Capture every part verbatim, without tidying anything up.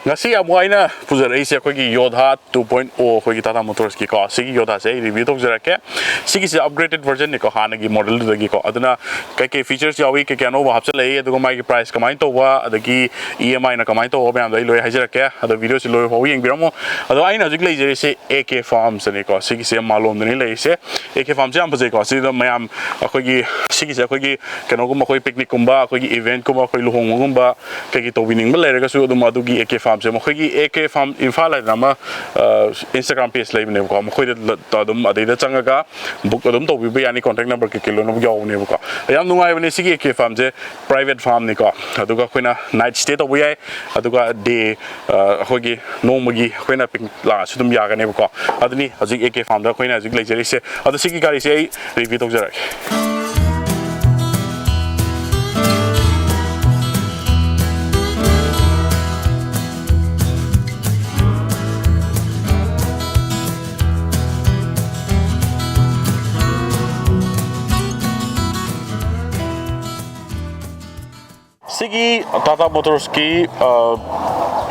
ꯉꯁꯤ ꯑꯃꯨꯛ ꯑꯩꯅ ꯄꯨꯖꯔꯛꯏꯁꯦ ꯑꯩꯈꯣꯏꯒꯤ ꯌꯣꯙꯥ ꯇꯨ ꯄꯣꯏꯟ ꯑꯣ, ꯑꯩꯈꯣꯏꯒꯤ ꯇꯥꯇꯥ ꯃꯣꯇꯣꯔꯁꯀꯤꯀꯣ, ꯁꯤꯒꯤ ꯌꯣꯙꯥꯁꯦ ꯑꯩ ꯔꯤꯚ꯭ꯌꯨ ꯇꯧꯖꯔꯛꯀꯦ꯫ ꯁꯤꯒꯤꯁꯦ ꯑꯞꯒ꯭ꯔꯦꯗꯦꯠ ꯚꯔꯖꯟꯅꯤꯀꯣ, ꯍꯥꯟꯅꯒꯤ ꯃꯣꯗꯦꯜꯗꯨꯗꯒꯤꯀꯣ꯫ ꯑꯗꯨꯅ ꯀꯩꯀꯩ ꯐꯤꯆꯔꯁ ꯌꯥꯎꯏ, ꯀꯩꯀꯩ ꯑꯅꯧꯕ ꯍꯥꯞꯆꯤꯜꯂꯛꯏ, ꯑꯗꯨꯒ ꯃꯥꯒꯤ ꯄ꯭ꯔꯥꯏꯁ ꯀꯃꯥꯏꯅ ꯇꯧꯕ, ꯑꯗꯒꯤ ꯏ ꯑꯦꯝ ꯑꯥꯏꯅ ꯀꯃꯥꯏꯅ ꯇꯧꯕ ꯃꯌꯥꯝꯗꯣ ꯑꯩ ꯂꯣꯏ ꯍꯥꯏꯖꯔꯛꯀꯦ꯫ ꯑꯗꯣ ꯚꯤꯗꯤꯑꯣꯁꯤ ꯂꯣꯏ ꯐꯥꯎꯕ ꯌꯦꯡꯕꯤꯔꯝꯃꯣ꯫ ꯑꯗꯣ ꯑꯩꯅ ꯍꯧꯖꯤꯛ ꯂꯩꯖꯔꯤꯁꯦ ꯑꯦ ꯀꯦ ꯐꯥꯔꯝꯁꯇꯅꯤꯀꯣ꯫ ꯁꯤꯒꯤꯁꯦ ꯃꯥꯂꯣꯝꯗꯅꯤ ꯂꯩꯔꯤꯁꯦ꯫ ꯑꯦ ꯀꯦ ꯐꯥꯔꯝꯁꯦ ꯌꯥꯝ ꯐꯖꯩꯀꯣ꯫ ꯁꯤꯗ ꯃꯌꯥꯝ ꯑꯩꯈꯣꯏꯒꯤ, ꯁꯤꯒꯤꯁꯦ ꯑꯩꯈꯣꯏꯒꯤ ꯀꯩꯅꯣꯒꯨꯝꯕ, ꯑꯩꯈꯣꯏꯒꯤ ꯏꯚꯦꯟꯠꯀꯨꯝꯕ, ꯑꯩꯈꯣꯏꯒꯤ ꯂꯨꯍꯣꯡꯕꯒꯨꯝꯕ, ꯀꯩꯒꯤ ꯇꯧꯕꯤꯅꯤꯡꯕ ꯂꯩꯔꯒꯁꯨ ꯑꯗꯨꯝ ꯑꯗꯨꯒꯤ ꯑꯦ ꯀꯦ ꯐꯥꯔꯝꯁꯦ, ꯃꯈꯣꯏꯒꯤ ꯑꯦ ꯀꯦ ꯐꯥꯔꯝ ꯏꯝꯐꯥꯜ ꯍꯥꯏꯗꯅ ꯑꯃ, ꯑ, ꯏꯟꯁꯇꯥꯒ꯭ꯔꯥꯝ ꯄꯦꯖ ꯂꯩꯕꯅꯦꯕꯀꯣ, ꯃꯈꯣꯏꯗ ꯂ-, ꯑꯗꯨꯝ ꯑꯗꯩꯗ ꯆꯪꯉꯒ ꯕꯨꯛ ꯑꯗꯨꯝ ꯇꯧꯕꯤꯕ ꯌꯥꯅꯤ, ꯀꯣꯟꯇꯦꯛ ꯅꯝꯕꯔ ꯀꯩꯀꯩ ꯂꯣꯏꯅꯃꯛ ꯌꯥꯎꯕꯅꯦꯕꯀꯣ꯫ ꯌꯥꯝ ꯅꯨꯡꯉꯥꯏꯕꯅꯦ ꯁꯤꯒꯤ ꯑꯦ ꯀꯦ ꯐꯥꯔꯝꯁꯦ, ꯄ꯭ꯔꯥꯏꯚꯦꯠ ꯐꯥꯔꯝꯅꯤꯀꯣ꯫ ꯑꯗꯨꯒ ꯑꯩꯈꯣꯏꯅ ꯅꯥꯏꯠ ꯁ꯭ꯇꯦ ꯇꯧꯕ ꯌꯥꯏ, ꯑꯗꯨꯒ ꯗꯦ, ꯑ, ꯑꯩꯈꯣꯏꯒꯤ ꯅꯣꯡꯃꯒꯤ ꯑꯩꯈꯣꯏꯅ ꯄꯤꯛꯅꯤꯛ ꯂꯥꯛꯑꯁꯨ ꯑꯗꯨꯝ ꯌꯥꯒꯅꯦꯕꯀꯣ꯫ ꯑꯗꯨꯅꯤ ꯍꯧꯖꯤꯛ ꯑꯦ ꯀꯦ ꯐꯥꯔꯝꯗ ꯑꯩꯈꯣꯏꯅ ꯍꯧꯖꯤꯛ ꯂꯩꯖꯔꯤꯁꯦ꯫ ꯑꯗꯣ ꯁꯤꯒꯤ ꯒꯥꯔꯤꯁꯦ ꯑꯩ ꯔꯤꯚ꯭ꯌꯨ ꯇꯧꯖꯔꯛꯀꯦ꯫ ꯁꯤꯒꯤ ꯇꯥꯇꯥ ꯃꯣꯇꯣꯔꯁꯀꯤ, ꯑ,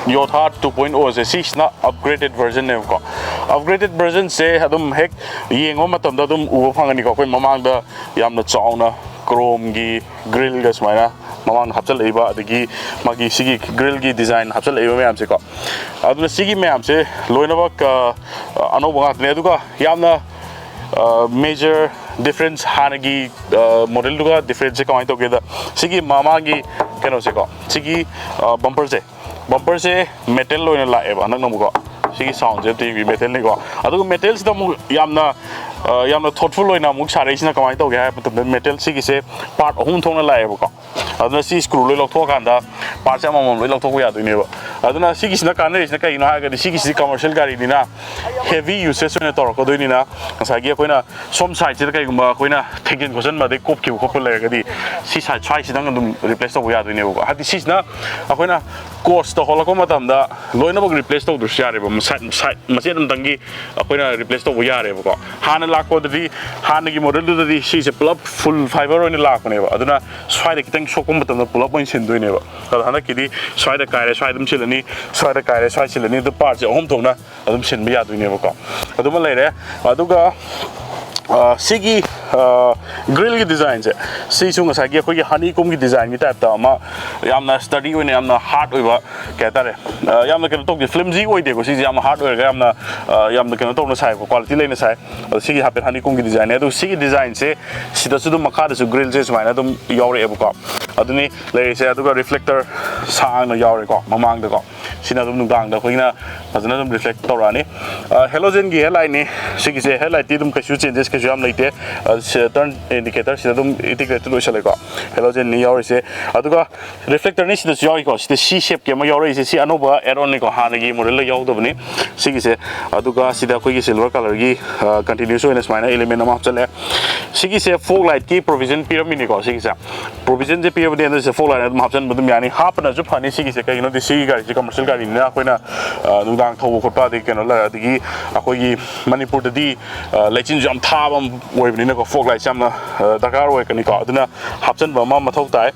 ꯌꯣꯊꯥ ꯇꯨ ꯄꯣꯏꯟ ꯑꯣꯁꯦ, ꯁꯤꯁꯤꯅ ꯑꯞꯒ꯭ꯔꯦꯗꯦꯠ ꯚꯔꯖꯟꯅꯦꯕꯀꯣ꯫ ꯑꯞꯒ꯭ꯔꯦꯗꯦꯠ ꯚꯔꯖꯟꯁꯦ ꯑꯗꯨꯝ ꯍꯦꯛ ꯌꯦꯡꯕ ꯃꯇꯝꯗ ꯑꯗꯨꯝ ꯎꯕ ꯐꯪꯒꯅꯤꯀꯣ꯫ ꯑꯩꯈꯣꯏ ꯃꯃꯥꯡꯗ ꯌꯥꯝꯅ ꯆꯥꯎꯅ ꯀ꯭ꯔꯣꯝꯒꯤ ꯒ꯭ꯔꯤꯜꯒ ꯁꯨꯃꯥꯏꯅ ꯃꯃꯥꯡꯗ ꯍꯥꯞꯆꯤꯜꯂꯛꯏꯕ, ꯑꯗꯒꯤ ꯃꯥꯒꯤ ꯁꯤꯒꯤ ꯒ꯭ꯔꯤꯜꯒꯤ ꯗꯤꯖꯥꯏꯟ ꯍꯥꯞꯆꯤꯜꯂꯛꯏꯕ ꯃꯌꯥꯝꯁꯦꯀꯣ꯫ ꯑꯗꯨꯅ ꯁꯤꯒꯤ ꯃꯌꯥꯝꯁꯦ ꯂꯣꯏꯅꯃꯛ, ꯑ, ꯑꯅꯧꯕ ꯉꯥꯛꯇꯅꯦ꯫ ꯑꯗꯨꯒ ꯌꯥꯝꯅ, ꯑ, ꯃꯦꯖꯔ ꯗꯤꯐ꯭ꯔꯦꯟꯁ, ꯍꯥꯟꯅꯒꯤ, ꯑ, ꯃꯣꯗꯦꯜꯗꯨꯒ ꯗꯤꯐ꯭ꯔꯦꯟꯁꯁꯦ ꯀꯃꯥꯏꯅ ꯇꯧꯒꯦꯗ, ꯁꯤꯒꯤ ꯃꯃꯥꯡꯒꯤ ꯀꯩꯅꯣꯁꯦꯀꯣ, ꯁꯤꯒꯤ, ꯑ, ꯕꯝꯄꯔꯁꯦ, ꯕꯝꯄꯔꯁꯦ ꯃꯦꯇꯦꯜ ꯑꯣꯏꯅ ꯂꯥꯛꯑꯦꯕ ꯍꯟꯗꯛꯅ ꯑꯃꯨꯛꯀꯣ꯫ ꯁꯤꯒꯤ ꯁꯥꯎꯟꯁꯦ ꯑꯝꯇ ꯌꯦꯡꯕꯤꯌꯨ, ꯃꯦꯇꯦꯜꯅꯤꯀꯣ꯫ ꯑꯗꯨꯒ ꯃꯦꯇꯦꯜꯁꯤꯗ ꯑꯃꯨꯛ ꯌꯥꯝꯅ, ꯑ, ꯌꯥꯝꯅ ꯊꯣꯠꯐꯨꯜ ꯑꯣꯏꯅ ꯑꯃꯨꯛ ꯁꯥꯔꯛꯏꯁꯤꯅ ꯀꯃꯥꯏꯅ ꯇꯧꯒꯦ ꯍꯥꯏꯕ ꯃꯇꯝꯗ, ꯃꯦꯇꯦꯜ ꯁꯤꯒꯤꯁꯦ ꯄꯥꯔꯠ ꯑꯍꯨꯝ ꯊꯣꯛꯅ ꯂꯥꯛꯑꯦꯕꯀꯣ꯫ ꯑꯗꯨꯅ ꯁꯤ ꯁ꯭ꯀ꯭ꯔꯨ ꯂꯣꯏ ꯂꯧꯊꯣꯛꯑꯀꯥꯟꯗ ꯄꯥꯔꯠꯁꯦ ꯑꯃꯃꯝ ꯂꯣꯏ ꯂꯧꯊꯣꯛꯄ ꯌꯥꯗꯣꯏꯅꯦꯕ꯫ ꯑꯗꯨꯅ ꯁꯤꯒꯤꯁꯤꯅ ꯀꯥꯟꯅꯔꯤꯁꯤꯅ ꯀꯩꯒꯤꯅꯣ ꯍꯥꯏꯔꯒꯗꯤ, ꯁꯤꯒꯤꯁꯤꯗꯤ ꯀꯃꯔꯁꯤꯌꯦꯜ ꯒꯥꯔꯤꯅꯤꯅ, ꯍꯦꯚꯤ ꯌꯨꯁꯦꯖ ꯑꯣꯏꯅ ꯇꯧꯔꯛꯀꯗꯣꯏꯅꯤꯅ, ꯉꯁꯥꯏꯒꯤ ꯑꯩꯈꯣꯏꯅ ꯁꯣꯝ ꯁꯥꯏꯗꯁꯤꯗ ꯀꯩꯒꯨꯝꯕ ꯑꯩꯈꯣꯏꯅ ꯊꯦꯡꯖꯤꯟ ꯈꯣꯠꯆꯤꯟꯕ ꯑꯗꯩ ꯀꯣꯞꯈꯤꯕ ꯈꯣꯠꯄ ꯂꯩꯔꯒꯗꯤ, ꯁꯤ ꯁꯥꯏꯗ ꯁ꯭ꯋꯥꯏꯁꯤꯗꯪ ꯑꯗꯨꯝ ꯔꯤꯄ꯭ꯂꯦꯁ ꯇꯧꯕ ꯌꯥꯗꯣꯏꯅꯦꯕꯀꯣ꯫ ꯍꯥꯏꯗꯤ ꯁꯤꯁꯤꯅ ꯑꯩꯈꯣꯏꯅ ꯀꯣꯔꯁꯇ ꯍꯣꯜꯂꯛꯄ ꯃꯇꯝꯗ ꯂꯣꯏꯅꯃꯛ ꯔꯤꯄ꯭ꯂꯦꯁ ꯇꯧꯗ꯭ꯔꯁꯨ ꯌꯥꯔꯦꯕ, ꯁꯥꯏꯗ, ꯁꯥꯏꯗ ꯃꯆꯦꯠ ꯑꯃꯇꯪꯒꯤ ꯑꯩꯈꯣꯏꯅ ꯔꯤꯄ꯭ꯂꯦꯁ ꯇꯧꯕ ꯌꯥꯔꯦꯕꯀꯣ꯫ ꯍꯥꯟꯅ ꯂꯥꯛꯄꯗꯗꯤ ꯍꯥꯟꯅꯒꯤ ꯃꯣꯗꯦꯜꯗꯨꯗꯗꯤ ꯁꯤꯁꯦ ꯄꯨꯂꯞ ꯐꯨꯜ ꯐꯥꯏꯕꯔ ꯑꯣꯏꯅ ꯂꯥꯛꯄꯅꯦꯕ꯫ ꯑꯗꯨꯅ ꯁ꯭ꯋꯥꯏꯗ ꯈꯤꯇꯪ ꯁꯣꯛꯄ ꯃꯇꯝꯗ ꯄꯨꯂꯞ ꯑꯣꯏꯅ ꯁꯤꯟꯗꯣꯏꯅꯦꯕ꯫ ꯑꯗꯣ ꯍꯟꯗꯛꯀꯤꯗꯤ ꯁ꯭ꯋꯥꯏꯗ ꯀꯥꯏꯔꯦ ꯁ꯭ꯋꯥꯏꯗ ꯑꯗꯨꯝ ꯁꯤꯜꯂꯅꯤ, ꯁ꯭ꯋꯥꯏꯗ ꯀꯥꯏꯔꯦ ꯁ꯭ꯋꯥꯏ ꯁꯤꯜꯂꯅꯤ꯫ ꯑꯗꯨ ꯄꯥꯔꯠꯁꯦ ꯑꯍꯨꯝ ꯊꯣꯛꯅ ꯑꯗꯨꯝ ꯁꯤꯟꯕ ꯌꯥꯗꯣꯏꯅꯦꯕꯀꯣ꯫ ꯑꯗꯨꯃ ꯂꯩꯔꯦ꯫ ꯑꯗꯨꯒ ꯑ, ꯁꯤꯒꯤ ꯒ꯭ꯔꯤꯜꯒꯤ ꯗꯤꯖꯥꯏꯟꯁꯦ, ꯁꯤꯁꯨ ꯉꯁꯥꯏꯒꯤ ꯑꯩꯈꯣꯏꯒꯤ ꯍꯅꯤꯀꯣꯝꯒꯤ ꯗꯤꯖꯥꯏꯟꯒꯤ ꯇꯥꯏꯞꯇ ꯑꯃ ꯌꯥꯝꯅ ꯁ꯭ꯇꯗꯤ ꯑꯣꯏꯅ ꯌꯥꯝꯅ ꯍꯥꯔꯗ ꯑꯣꯏꯕ, ꯀꯩ ꯍꯥꯏꯇꯥꯔꯦ, ꯑ, ꯌꯥꯝꯅ ꯀꯩꯅꯣ ꯇꯧꯗꯦ, ꯐ꯭ꯂꯤꯝꯖꯤ ꯑꯣꯏꯗꯦꯀꯣ꯫ ꯁꯤꯁꯦ ꯌꯥꯝꯅ ꯍꯥꯔꯗ ꯑꯣꯏꯔꯒ ꯌꯥꯝꯅ, ꯑ, ꯌꯥꯝꯅ ꯀꯩꯅꯣ ꯇꯧꯅ ꯁꯥꯏꯀꯣ, ꯀ꯭ꯋꯥꯂꯤꯇꯤ ꯂꯩꯅ ꯁꯥꯏ꯫ ꯑꯗꯣ ꯁꯤꯒꯤ ꯍꯥꯏꯐꯦꯠ ꯍꯅꯤꯀꯣꯝꯒꯤ ꯗꯤꯖꯥꯏꯟꯅꯦ꯫ ꯑꯗꯣ ꯁꯤꯒꯤ ꯗꯤꯖꯥꯏꯟꯁꯦ ꯁꯤꯗꯁꯨ ꯑꯗꯨꯝ ꯃꯈꯥꯗꯁꯨ ꯒ꯭ꯔꯤꯜꯁꯦ ꯁꯨꯃꯥꯏꯅ ꯑꯗꯨꯝ ꯌꯥꯎꯔꯛꯑꯦꯕꯀꯣ꯫ ꯑꯗꯨꯅꯤ ꯂꯩꯔꯤꯁꯦ꯫ ꯑꯗꯨꯒ ꯔꯤꯐ꯭ꯂꯦꯛꯇꯔ ꯁꯥꯡꯅ ꯌꯥꯎꯔꯦꯀꯣ ꯃꯃꯥꯡꯗꯀꯣ꯫ ꯁꯤꯅ ꯑꯗꯨꯝ ꯅꯨꯡꯗꯥꯡꯗ ꯑꯩꯈꯣꯏꯅ ꯐꯖꯅ ꯑꯗꯨꯝ ꯔꯤꯐ꯭ꯂꯦꯛ ꯇꯧꯔꯛꯑꯅꯤ꯫ ꯑ, ꯍꯦꯂꯣꯖꯦꯟꯒꯤ ꯍꯦꯗꯂꯥꯏꯠꯅꯤ꯫ ꯁꯤꯒꯤꯁꯦ ꯍꯦꯗꯂꯥꯏꯠꯇꯤ ꯑꯗꯨꯝ ꯀꯩꯁꯨ ꯆꯦꯟꯖꯦꯁ ꯀꯩꯁꯨ ꯌꯥꯝ ꯂꯩꯇꯦ꯫ ꯑ, ꯁꯤ, ꯇꯔꯟ ꯏꯟꯗꯤꯀꯦꯇꯔꯁꯤꯗ ꯑꯗꯨꯝ ꯏꯟꯇꯤꯒ꯭ꯔꯦꯇꯦꯗ ꯑꯣꯏꯁꯜꯂꯦꯀꯣ꯫ ꯍꯦꯂꯣꯖꯦꯟꯅꯤ ꯌꯥꯎꯔꯤꯁꯦ꯫ ꯑꯗꯨꯒ ꯔꯤꯐ꯭ꯂꯦꯛꯇꯔꯅꯤ ꯁꯤꯗꯁꯨ ꯌꯥꯎꯔꯤꯀꯣ꯫ ꯁꯤꯗ ꯁꯤ ꯁꯦꯞꯀꯤ ꯑꯃ ꯌꯥꯎꯔꯛꯏꯁꯦ, ꯁꯤ ꯑꯅꯧꯕ ꯑꯦꯗ ꯑꯣꯟꯅꯤꯀꯣ, ꯍꯥꯟꯅꯒꯤ ꯃꯣꯗꯦꯜꯗ ꯌꯥꯎꯗꯕꯅꯤ ꯁꯤꯒꯤꯁꯦ꯫ ꯑꯗꯨꯒ ꯁꯤꯗ ꯑꯩꯈꯣꯏꯒꯤ ꯁꯤꯜꯚꯔ ꯀꯂꯔꯒꯤ, ꯑ, ꯀꯟꯇꯤꯅ꯭ꯌꯨꯁ ꯑꯣꯏꯅ ꯁꯨꯃꯥꯏꯅ ꯏꯂꯤꯃꯦꯟ ꯑꯃ ꯍꯥꯞꯆꯜꯂꯦ꯫ ꯁꯤꯒꯤꯁꯦ ꯐꯣꯛ ꯂꯥꯏꯠꯀꯤ ꯄ꯭ꯔꯣꯕꯤꯖꯟ ꯄꯤꯔꯝꯃꯤꯅꯤꯀꯣ꯫ ꯁꯤꯒꯤꯁꯦ ꯄ꯭ꯔꯣꯕꯤꯖꯟꯁꯦ ꯄꯤꯔꯕꯗꯤ ꯑꯗꯨꯁꯦ ꯐꯣꯛ ꯂꯥꯏꯠ ꯑꯗꯨꯝ ꯍꯥꯞꯆꯟꯕ ꯑꯗꯨꯝ ꯌꯥꯅꯤ꯫ ꯍꯥꯞꯄꯅꯁꯨ ꯐꯅꯤ ꯁꯤꯒꯤꯁꯦ, ꯀꯩꯒꯤꯅꯣꯗꯤ ꯁꯤꯒꯤ ꯒꯥꯔꯤꯁꯦ ꯀꯃꯔꯁꯤꯌꯦꯜ ꯒꯥꯔꯤꯅꯤꯅ ꯑꯩꯈꯣꯏꯅ, ꯑ, ꯅꯨꯡꯗꯥꯡ ꯊꯧꯕ ꯈꯣꯠꯄ ꯑꯗꯒꯤ ꯀꯩꯅꯣ ꯂꯩꯔ-, ꯑꯗꯒꯤ ꯑꯩꯈꯣꯏꯒꯤ ꯃꯅꯤꯄꯨꯔꯗꯗꯤ, ꯑ, ꯂꯩꯆꯤꯟꯁꯨ ꯌꯥꯝ ꯊꯥꯕ ꯑꯃ ꯑꯣꯏꯕꯅꯤꯅꯀꯣ, ꯐꯣꯛ ꯂꯥꯏꯠꯁꯦ ꯌꯥꯝꯅ, ꯑ, ꯗꯔꯀꯥꯔ ꯑꯣꯏꯔꯛꯀꯅꯤꯀꯣ꯫ ꯑꯗꯨꯅ ꯍꯥꯞꯆꯟꯕ ꯑꯃ ꯃꯊꯧ ꯇꯥꯏ꯫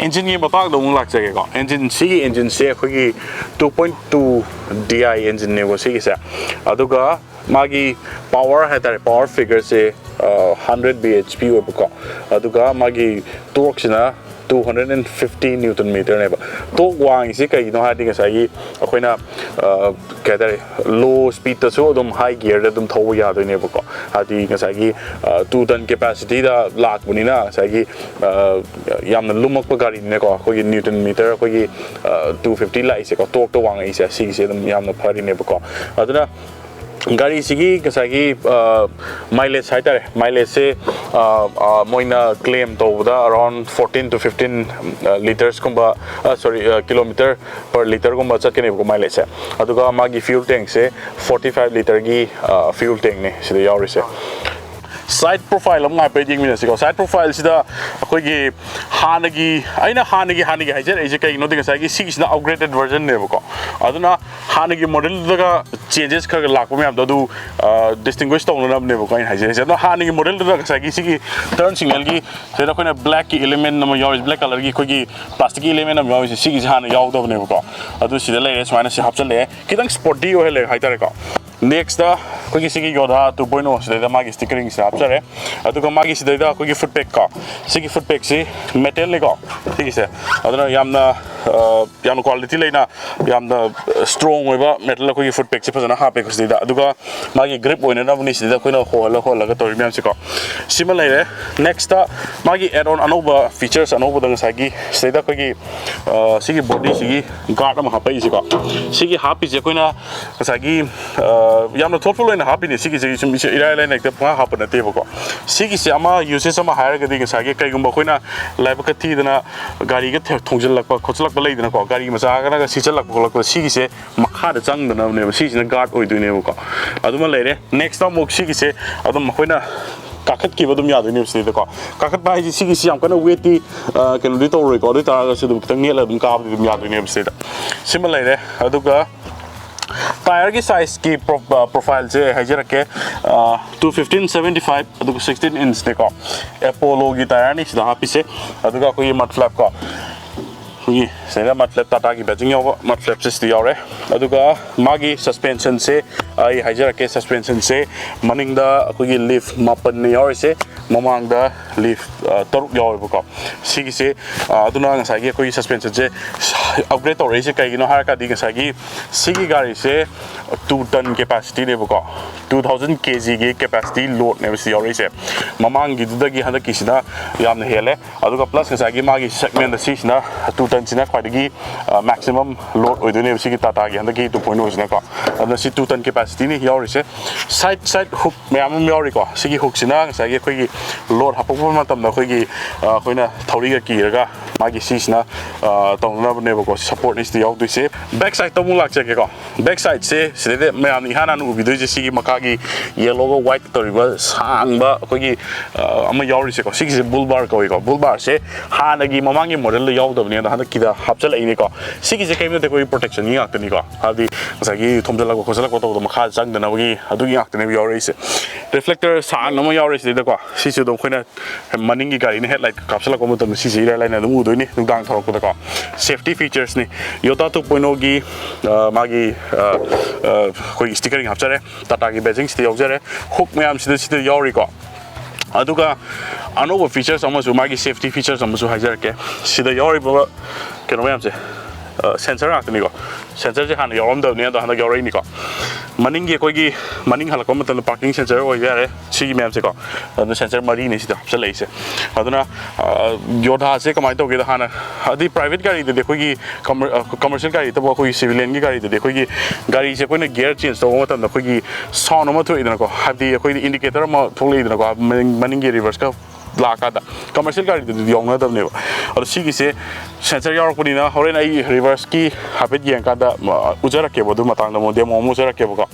ꯏꯟꯖꯤꯟꯒꯤ ꯃꯇꯥꯡꯗ ꯑꯃꯨꯛ ꯂꯥꯛꯆꯒꯦꯀꯣ꯫ ꯏꯟꯖꯤꯟ, ꯁꯤꯒꯤ ꯏꯟꯖꯤꯟꯁꯦ ꯑꯩꯈꯣꯏꯒꯤ two point two D I ꯏꯟꯖꯤꯟꯅꯦꯕ ꯁꯤꯒꯤꯁꯦ꯫ ꯑꯗꯨꯒ ꯃꯥꯒꯤ ꯄꯥꯋꯔ ꯍꯥꯏꯇꯥꯔꯦ, ꯄꯥꯋꯔ ꯐꯤꯒꯔꯁꯦ, ꯑ, hundred B H P ꯑꯣꯏꯕꯀꯣ꯫ ꯑꯗꯨꯒ ꯃꯥꯒꯤ ꯇꯣꯔꯛꯁꯤꯅ two hundred and fifty ꯅ꯭ꯌꯨꯇꯟ ꯃꯤꯇꯔꯅꯦꯕ꯫ ꯇꯣꯔꯛ ꯋꯥꯡꯉꯤꯁꯤ ꯀꯩꯒꯤꯅꯣ ꯍꯥꯏꯔꯗꯤ ꯉꯁꯥꯏꯒꯤ ꯑꯩꯈꯣꯏꯅ, ꯑ, ꯀꯩ ꯍꯥꯏꯇꯥꯔꯦ, ꯂꯣ ꯁ꯭ꯄꯤꯠꯇꯁꯨ ꯑꯗꯨꯝ ꯍꯥꯏ ꯒꯤꯌꯔꯗ ꯑꯗꯨꯝ ꯊꯧꯕ ꯌꯥꯗꯣꯏꯅꯦꯕꯀꯣ꯫ ꯍꯥꯏꯗꯤ ꯉꯁꯥꯏꯒꯤ, ꯑ, two ton capacityꯗ ꯂꯥꯛꯄꯅꯤꯅ ꯉꯁꯥꯏꯒꯤ, ꯑ, ꯌꯥꯝꯅ ꯂꯨꯝꯃꯛꯄ ꯒꯥꯔꯤꯅꯤꯅꯀꯣ꯫ ꯑꯩꯈꯣꯏꯒꯤ ꯅ꯭ꯌꯨꯇꯟ ꯃꯤꯇꯔ ꯑꯩꯈꯣꯏꯒꯤ, ꯑ, two fifty ꯂꯥꯛꯏꯁꯦꯀꯣ, ꯇꯣꯔꯛꯇ ꯋꯥꯡꯉꯛꯏꯁꯦ, ꯁꯤꯒꯤꯁꯦ ꯑꯗꯨꯝ ꯌꯥꯝꯅ ꯐꯔꯤꯅꯦꯕꯀꯣ꯫ ꯑꯗꯨꯅ ꯒꯥꯔꯤꯁꯤꯒꯤ ꯉꯁꯥꯏꯒꯤ, ꯑ, ꯃꯥꯏꯂꯦꯖ ꯍꯥꯏꯇꯥꯔꯦ, ꯃꯥꯏꯂꯦꯖꯁꯦ, ꯑ, ꯑ, ꯃꯣꯏꯅ ꯀ꯭ꯂꯦꯝ ꯇꯧꯕꯗ around fourteen to fifteen, ꯑ, ꯂꯤꯇꯔꯁꯀꯨꯝꯕ, ꯑ, sorry, ꯑ, ꯀꯤꯂꯣꯃꯤꯇꯔ per ꯂꯤꯇꯔꯒꯨꯝꯕ ꯆꯠꯀꯅꯦꯕꯀꯣ ꯃꯥꯏꯂꯦꯖꯁꯦ꯫ ꯑꯗꯨꯒ ꯃꯥꯒꯤ ꯐ꯭ꯌꯨꯜ ꯇꯦꯡꯁꯦ forty five ꯂꯤꯇꯔꯒꯤ, ꯑ, ꯐ꯭ꯌꯨꯜ ꯇꯦꯡꯅꯦ ꯁꯤꯗ ꯌꯥꯎꯔꯤꯁꯦ꯫ Side profile ꯑꯃ ꯍꯥꯏꯐꯦꯠ ꯌꯦꯡꯃꯤꯟꯅꯁꯤꯀꯣ꯫ Side profile ꯁꯤꯗ ꯑꯩꯈꯣꯏꯒꯤ ꯍꯥꯟꯅꯒꯤ, ꯑꯩꯅ ꯍꯥꯟꯅꯒꯤ ꯍꯥꯟꯅꯒꯤ ꯍꯥꯏꯖꯔꯛꯏꯁꯦ ꯀꯩꯒꯤꯅꯣꯗꯤ ꯉꯁꯥꯏꯒꯤ ꯁꯤꯒꯤꯁꯤꯅ upgraded version ꯅꯦꯕꯀꯣ꯫ ꯑꯗꯨꯅ ꯍꯥꯟꯅꯒꯤ model ꯗꯨꯒ changes ꯈꯔ ꯈꯔ ꯂꯥꯛꯄ ꯃꯌꯥꯝꯗꯣ ꯑꯗꯨ distinguish ꯇꯧꯅꯅꯕꯅꯦꯕꯀꯣ ꯑꯩꯅ ꯍꯥꯏꯖꯔꯤꯁꯦ꯫ ꯑꯗꯣ ꯍꯥꯟꯅꯒꯤ model ꯗꯨꯗ ꯉꯁꯥꯏꯒꯤ ꯁꯤꯒꯤ turn signal ꯒꯤ ꯁꯤꯗ ꯑꯩꯈꯣꯏꯅ black ꯀꯤ element ꯑꯃ ꯌꯥꯎꯔꯤꯁꯦ, black colour ꯒꯤ ꯑꯩꯈꯣꯏꯒꯤ plastic ꯀꯤ element ꯑꯃ ꯌꯥꯎꯔꯤꯁꯦ, ꯁꯤꯒꯤꯁꯦ ꯍꯥꯟꯅ ꯌꯥꯎꯗꯕꯅꯦꯕꯀꯣ꯫ ꯑꯗꯨ ꯁꯤꯗ ꯂꯩꯔꯦ, ꯁꯨꯃꯥꯏꯅ ꯁꯤ ꯍꯥꯞꯆꯜꯂꯛꯑꯦ, ꯈꯤꯇꯪ sporty ꯑꯣꯏꯍꯜꯂꯦ ꯍꯥꯏꯇꯥꯔꯦꯀꯣ꯫ Next ꯑꯩꯈꯣꯏꯒꯤ ꯁꯤꯒꯤ Yodha two point oh ꯁꯤꯗꯩꯗ ꯃꯥꯒꯤ steering ꯁꯤꯗ ꯍꯥꯞꯆꯔꯦ꯫ ꯑꯗꯨꯒ ꯃꯥꯒꯤ ꯁꯤꯗꯩꯗ ꯑꯩꯈꯣꯏꯒꯤ foot peg ꯀꯣ, ꯁꯤꯒꯤ foot peg ꯁꯤ metal ꯅꯤꯀꯣ ꯁꯤꯒꯤꯁꯦ꯫ ꯑꯗꯨꯅ ꯌꯥꯝꯅ ꯑ, ꯌꯥꯝꯅ quality ꯂꯩꯅ, ꯌꯥꯝꯅ strong ꯑꯣꯏꯕ metal ꯑꯩꯈꯣꯏꯒꯤ foot peg ꯁꯦ ꯐꯖꯅ ꯍꯥꯞꯄꯦꯀꯣ ꯁꯤꯗꯩꯗ꯫ ꯑꯗꯨꯒ ꯃꯥꯒꯤ grip ꯑꯣꯏꯅꯅꯕꯅꯤ ꯁꯤꯗꯩꯗ ꯑꯩꯈꯣꯏꯅ ꯍꯣꯜꯂ ꯍꯣꯜꯂꯒ ꯇꯧꯔꯤ ꯃꯌꯥꯝꯁꯦꯀꯣ꯫ ꯁꯤꯃ ꯂꯩꯔꯦ꯫ Next ꯃꯥꯒꯤ add on ꯑꯅꯧꯕ features ꯑꯅꯧꯕꯗ ꯉꯁꯥꯏꯒꯤ ꯁꯤꯗꯩꯗ ꯑꯩꯈꯣꯏꯒꯤ, ꯑ, ꯁꯤꯒꯤ body ꯁꯤꯒꯤ guard ꯑꯃ ꯍꯥꯞꯄꯛꯏꯁꯦꯀꯣ꯫ ꯁꯤꯒꯤ ꯍꯥꯞꯄꯤꯁꯦ ꯑꯩꯈꯣꯏꯅ ꯉꯁꯥꯏꯒꯤ, ꯑ, ꯌꯥꯝꯅ thoughtful ꯑꯣꯏꯅ ꯍꯥꯞꯄꯤꯅꯦ꯫ ꯁꯤꯒꯤꯁꯦ ꯁꯨꯝ ꯏꯔꯥꯏ ꯂꯥꯏꯅ ꯍꯦꯛꯇ ꯄꯪꯍꯥꯞ ꯍꯥꯞꯄ ꯅꯠꯇꯦꯕꯀꯣ꯫ ꯁꯤꯒꯤꯁꯦ ꯑꯃ usage ꯑꯃ ꯍꯥꯏꯔꯒꯗꯤ ꯉꯁꯥꯏꯒꯤ ꯀꯩꯒꯨꯝꯕ ꯑꯩꯈꯣꯏꯅ ꯂꯥꯏꯕꯛꯀ ꯊꯤꯗꯅ ꯒꯥꯔꯤꯒ ꯊꯦ-, ꯊꯣꯡꯖꯤꯜꯂꯛꯄ ꯈꯣꯠꯆꯤꯜꯂꯛꯄ ꯂꯩꯗꯅꯀꯣ, ꯒꯥꯔꯤ ꯃꯆꯥꯒꯅꯒ ꯁꯤꯆꯜꯂꯛꯄ ꯈꯣꯠꯂꯛꯄꯗ ꯁꯤꯒꯤꯁꯦ ꯃꯈꯥꯗ ꯆꯪꯗꯅꯕꯅꯦꯕ, ꯁꯤꯁꯤꯅ guard ꯑꯣꯏꯗꯣꯏꯅꯦꯕꯀꯣ꯫ ꯑꯗꯨꯃ ꯂꯩꯔꯦ꯫ Next ꯑꯃꯨꯛ ꯁꯤꯒꯤꯁꯦ ꯑꯗꯨꯝ ꯑꯩꯈꯣꯏꯅ ꯀꯥꯈꯠꯈꯤꯕ ꯑꯗꯨꯝ ꯌꯥꯗꯣꯏꯅꯦꯕ ꯁꯤꯗꯩꯗꯀꯣ꯫ ꯀꯥꯈꯠꯄ ꯍꯥꯏꯁꯦ ꯁꯤꯒꯤꯁꯤ ꯌꯥꯝ ꯀꯟꯅ weight ꯇꯤ, ꯑ, ꯀꯩꯅꯣꯗꯤ ꯇꯧꯔꯣꯏꯀꯣ, ꯑꯗꯨ ꯑꯣꯏ ꯇꯥꯔꯒꯁꯨ ꯑꯗꯨꯝ ꯈꯤꯇꯪ ꯅꯦꯠꯂꯒ ꯑꯗꯨꯝ ꯀꯥꯕꯗꯤ ꯑꯗꯨꯝ ꯌꯥꯗꯣꯏꯅꯦꯕ ꯁꯤꯗ꯫ ꯁꯤꯃ ꯂꯩꯔꯦ꯫ ꯑꯗꯨꯒ tyre ꯒꯤ size ꯀꯤ pro-, ꯑ, profile ꯁꯦ ꯍꯥꯏꯖꯔꯛꯀꯦ꯫ ꯑ, two fifteen, seventy five, ꯑꯗꯨꯒ sixteen inch ꯅꯦꯀꯣ꯫ Apollo ꯒꯤ tyre ꯅꯤ ꯁꯤꯗ ꯍꯥꯞꯄꯤꯁꯦ꯫ ꯑꯗꯨꯒ ꯑꯩꯈꯣꯏꯒꯤ mud flap ꯀꯣ, ꯑꯩꯈꯣꯏꯒꯤ ꯁꯤꯗ mud flap, Tata ꯒꯤ badging ꯌꯥꯎꯕ mud flap ꯁꯦ ꯁꯤꯗ ꯌꯥꯎꯔꯦ꯫ ꯑꯗꯨꯒ ꯃꯥꯒꯤ suspension ꯁꯦ ꯑꯩ ꯍꯥꯏꯖꯔꯛꯀꯦ, suspension ꯁꯦ ꯃꯅꯤꯡꯗ ꯑꯩꯈꯣꯏꯒꯤ leaf ꯃꯥꯄꯟꯅ ꯌꯥꯎꯔꯤꯁꯦ, ꯃꯃꯥꯡꯗ leaf, ꯑ, ꯇꯔꯨꯛ ꯌꯥꯎꯋꯦꯕꯀꯣ꯫ ꯁꯤꯒꯤꯁꯦ, ꯑ, ꯑꯗꯨꯅ ꯉꯁꯥꯏꯒꯤ ꯑꯩꯈꯣꯏꯒꯤ suspension ꯁꯦ upgrade ꯇꯧꯔꯛꯏꯁꯦ ꯀꯩꯒꯤꯅꯣ ꯍꯥꯏꯔꯀꯥꯟꯗꯤ ꯉꯁꯥꯏꯒꯤ ꯁꯤꯒꯤ ꯒꯥꯔꯤꯁꯦ two ton capacity ꯅꯦꯕꯀꯣ, two thousand K G ꯒꯤ capacity load ꯅꯦꯕ ꯁꯤ ꯌꯥꯎꯔꯛꯏꯁꯦ꯫ ꯃꯃꯥꯡꯒꯤꯗꯨꯗꯒꯤ ꯍꯟꯗꯛꯀꯤꯁꯤꯅ ꯌꯥꯝꯅ ꯍꯦꯜꯂꯦ꯫ ꯑꯗꯨꯒ plus ꯉꯁꯥꯏꯒꯤ ꯃꯥꯒꯤ segment ꯁꯤꯁꯤꯅ two ton ꯁꯤꯅ ꯈ꯭ꯋꯥꯏꯗꯒꯤ, ꯑ, maximum load ꯑꯣꯏꯗꯣꯏꯅꯦꯕ ꯁꯤꯒꯤ Tata ꯒꯤ ꯍꯟꯗꯛꯀꯤ two point oh ꯁꯤꯅꯀꯣ꯫ ꯑꯗꯨꯅ ꯁꯤ two ton capacity ꯅꯤ ꯌꯥꯎꯔꯤꯁꯦ꯫ Side, side hook ꯃꯌꯥꯝ ꯑꯃ ꯌꯥꯎꯔꯤꯀꯣ꯫ ꯁꯤꯒꯤ hook ꯁꯤꯅ ꯉꯁꯥꯏꯒꯤ ꯑꯩꯈꯣꯏꯒꯤ load ꯍꯥꯄꯛꯄ ꯃꯇꯝꯗ ꯑꯩꯈꯣꯏꯒꯤ, ꯑ, ꯑꯩꯈꯣꯏꯅ ꯊꯧꯔꯤꯒ ꯀꯤꯔꯒ ꯃꯥꯒꯤ ꯁꯤꯁꯤꯅ, ꯑ, ꯇꯧꯅꯅꯕꯅꯦꯕꯀꯣ, support ꯅꯤ ꯁꯤꯗ ꯌꯥꯎꯗꯣꯏꯁꯦ꯫ Back side ꯇ ꯑꯃꯨꯛ ꯂꯥꯛꯆꯒꯦꯀꯣ꯫ Back sideꯁꯦ ꯁꯤꯗꯩꯗ ꯃꯌꯥꯝꯅ ꯏꯍꯥꯟ ꯍꯥꯟꯅ ꯎꯕꯤꯗꯣꯏꯁꯦ ꯁꯤꯒꯤ ꯃꯈꯥꯒꯤ yellowꯒ whiteꯀ ꯇꯧꯔꯤꯕ ꯁꯥꯡꯕ ꯑꯩꯈꯣꯏꯒꯤ, ꯑ, ꯑꯃ ꯌꯥꯎꯔꯤꯁꯦꯀꯣ, ꯁꯤꯒꯤꯁꯦ bull bar ꯀꯧꯏꯀꯣ꯫ Bull barꯁꯦ ꯍꯥꯟꯅꯒꯤ ꯃꯃꯥꯡꯒꯤ modelꯗ ꯌꯥꯎꯗꯕꯅꯦ, ꯑꯗꯣ ꯍꯟꯗꯛꯀꯤꯗ ꯍꯥꯞꯆꯤꯜꯂꯛꯏꯅꯤꯀꯣ꯫ ꯁꯤꯒꯤꯁꯦ ꯀꯔꯤꯝ ꯅꯠꯇꯦ, ꯑꯩꯈꯣꯏꯒꯤ protectionꯒꯤ ꯉꯥꯛꯇꯅꯤꯀꯣ, ꯍꯥꯏꯕꯗꯤ ꯉꯁꯥꯏꯒꯤ ꯊꯣꯝꯖꯤꯜꯂꯛꯄ ꯈꯣꯠꯆꯜꯂꯛꯄ ꯇꯧꯕꯗꯣ ꯃꯈꯥꯗ ꯆꯪꯗꯅꯕꯒꯤ ꯑꯗꯨꯒꯤ ꯉꯥꯛꯇꯅꯦꯕ ꯌꯥꯎꯔꯛꯏꯁꯦ꯫ Reflector ꯁꯥꯡꯅ ꯑꯃ ꯌꯥꯎꯔꯦ ꯁꯤꯗꯩꯗꯀꯣ, ꯁꯤꯁꯨ ꯑꯗꯨꯝ ꯑꯩꯈꯣꯏꯅ ꯃꯅꯤꯡꯒꯤ ꯒꯥꯔꯤꯅ headlight ꯀꯥꯞꯁꯤꯜꯂꯛꯄ ꯃꯇꯝꯗ ꯁꯤꯁꯦ ꯏꯔꯥꯏ ꯂꯥꯏꯅ ꯑꯗꯨꯝ ꯎꯗꯣꯏꯅꯤ ꯅꯨꯡꯗꯥꯡ ꯊꯧꯔꯛꯄꯗꯀꯣ꯫ Safety featuresꯅꯤ꯫ Yota two point oꯒꯤ, ꯑ, ꯃꯥꯒꯤ, ꯑ, ꯑ, ꯑꯩꯈꯣꯏꯒꯤ steering ꯍꯥꯞꯆꯔꯦ, Tataꯒꯤ badging ꯁꯤꯗ ꯌꯥꯎꯖꯔꯦ, hook ꯃꯌꯥꯝꯁꯤꯗ ꯁꯤꯗ ꯌꯥꯎꯔꯤꯀꯣ꯫ ꯑꯗꯨꯒ ꯑꯅꯧꯕ features ꯑꯃꯁꯨ, ꯃꯥꯒꯤ safety features ꯑꯃꯁꯨ ꯍꯥꯏꯖꯔꯛꯀꯦ꯫ ꯁꯤꯗ ꯌꯥꯎꯔꯤꯕ ꯀꯩꯅꯣ ꯃꯌꯥꯝꯁꯦ, ꯑ, sensor ꯉꯥꯛꯇꯅꯤꯀꯣ꯫ Sensorꯁꯦ ꯍꯥꯟꯅ ꯌꯥꯎꯔꯝꯗꯕꯅꯤ, ꯑꯗꯣ ꯍꯟꯗꯛ ꯌꯥꯎꯔꯛꯏꯅꯤꯀꯣ꯫ ꯃꯅꯤꯡꯒꯤ ꯑꯩꯈꯣꯏꯒꯤ ꯃꯅꯤꯡ ꯍꯜꯂꯛꯄ ꯃꯇꯝꯗ parking sensor ꯑꯣꯏꯕ ꯌꯥꯔꯦ, ꯁꯤꯒꯤ ꯃꯌꯥꯝꯁꯦꯀꯣ꯫ ꯑꯗꯨꯅ sensor ꯃꯔꯤꯅꯤ ꯁꯤꯗ ꯍꯥꯞꯆꯤꯜꯂꯛꯏꯁꯦ꯫ ꯑꯗꯨꯅ, ꯑ, Yotaꯁꯦ ꯀꯃꯥꯏꯅ ꯇꯧꯒꯦꯗ, ꯍꯥꯟꯅ ꯍꯥꯏꯗꯤ private ꯒꯥꯔꯤꯗꯗꯤ ꯑꯩꯈꯣꯏꯒꯤ commer-, ꯑ, commercial ꯒꯥꯔꯤ ꯅꯠꯇꯕ ꯑꯩꯈꯣꯏꯒꯤ civilianꯒꯤ ꯒꯥꯔꯤꯗꯗꯤ ꯑꯩꯈꯣꯏꯒꯤ ꯒꯥꯔꯤꯁꯦ ꯑꯩꯈꯣꯏꯅ gear change ꯇꯧꯕ ꯃꯇꯝꯗ ꯑꯩꯈꯣꯏꯒꯤ sound ꯑꯃ ꯊꯣꯛꯏꯗꯅꯀꯣ, ꯍꯥꯏꯕꯗꯤ ꯑꯩꯈꯣꯏꯒꯤ indicator ꯑꯃ ꯊꯣꯛꯂꯛꯏꯗꯅꯀꯣ, ꯃꯅꯤꯡ-, ꯃꯅꯤꯡꯒꯤ reverseꯀ ꯂꯥꯛꯑꯀꯥꯟꯗ꯫ Commercial ꯒꯥꯔꯤꯗꯗꯤ ꯌꯥꯎꯅꯗꯕꯅꯦꯕ꯫ ꯑꯗꯣ ꯁꯤꯒꯤꯁꯦ sensor ꯌꯥꯎꯔꯛꯄꯅꯤꯅ ꯍꯣꯔꯦꯟ ꯑꯩ reverseꯀꯤ ꯍꯥꯏꯐꯦꯠ ꯌꯦꯡꯉꯀꯥꯟꯗ, ꯑ, ꯎꯠꯆꯔꯛꯀꯦꯕ, ꯑꯗꯨ ꯃꯇꯥꯡꯗ ꯑꯃꯨꯛ demo ꯑꯃ ꯎꯠꯆꯔꯛꯀꯦꯕꯀꯣ꯫